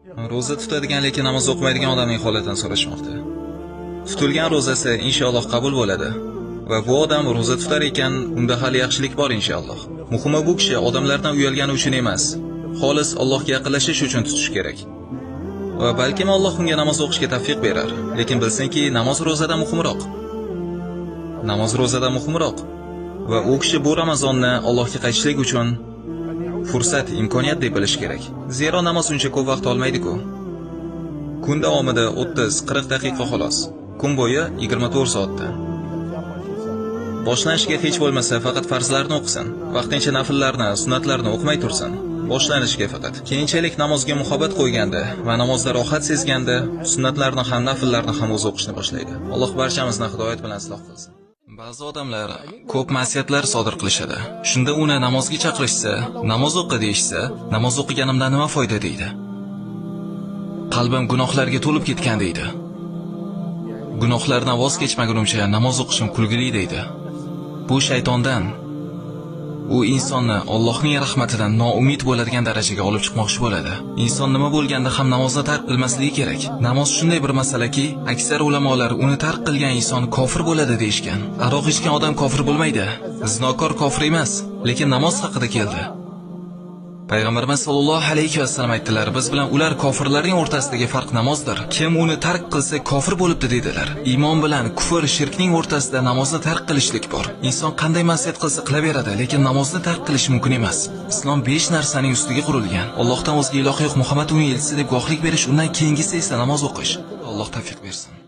Ro'za tutadigan, lekin namoz o'qimaydigan odamning holatini so'rashmoqda. Tutilgan ro'zasi inshaalloh qabul bo'ladi. Va bu odam ro'za tutar ekan, unda hali yaxshilik bor inshaalloh. Muhimi bu kishi odamlardan uyalgani uchun emas, xolis Allohga yaqinlashish uchun tutish kerak. Va balkim Alloh unga namoz o'qishga tavfiq berar, lekin bilsinki, namoz ro'zadan muhimroq. Namoz ro'zadan muhimroq. Va u kishi bu Ramazonni Allohga qaytishlik uchun fursat, imkoniyat deb bilish kerak. Zero namoz uncha ko'p vaqt olmaydi-ku. Kun davomida 30-40 daqiqa xolos. Kun bo'yi 24 soatda. Boshlanishiga hech bo'lmasa faqat farzlarni o'qisin. Vaqtincha nafllarni, sunnatlarni o'qimay tursin. Boshlanishiga faqat. Keyinchalik namozga muhabbat qo'yganda va namozda rohat sezganda sunnatlarni ham, nafllarni ham o'zi o'qishni boshlaydi. Alloh barchamizni hidoyat bilan isloh qilsin. Ba'zi odamlar ko'p ma'siyatlar sodir qilishadi. Shunda uni namozga chaqirishsa, namoz o'qi deyishsa, namoz o'qiganimdan nima foyda deydi. Qalbim gunohlarga to'lib ketgan deydi. Gunohlardan voz kechmagunimcha namoz o'qishim kulgili deydi. Bu shaytondan. U insonni Allohning rahmatidan noumid bo'ladigan darajaga olib chiqmoqchi bo'ladi. Inson nima bo'lganda ham namozni tark qilmasligi kerak. Namoz shunday bir masalaki, aksar ulamolar uni tark qilgan inson kofir bo'ladi deyishgan. Aroq ichgan odam kofir bo'lmaydi. Zinokor kofir emas, lekin namoz haqida keldi. Payg'ambarimiz sollallohu alayhi vasallam aytdilar, biz bilan ular kofirlarning o'rtasidagi farq namozdir. Kim uni tark qilsa kofir bo'libdi dedilar. Iymon bilan kufr, shirkning o'rtasida namozni tark qilishlik bor. Inson qanday ma'siyat qilsa qilaveradi, lekin namozni tark qilish mumkin emas. Islom 5 narsaning ustiga qurilgan. Allohdan o'zga iloh yo'q, Muhammad uning elchisi deb guvohlik berish, undan keyingisi esa namoz o'qish. Alloh tavfiq bersin.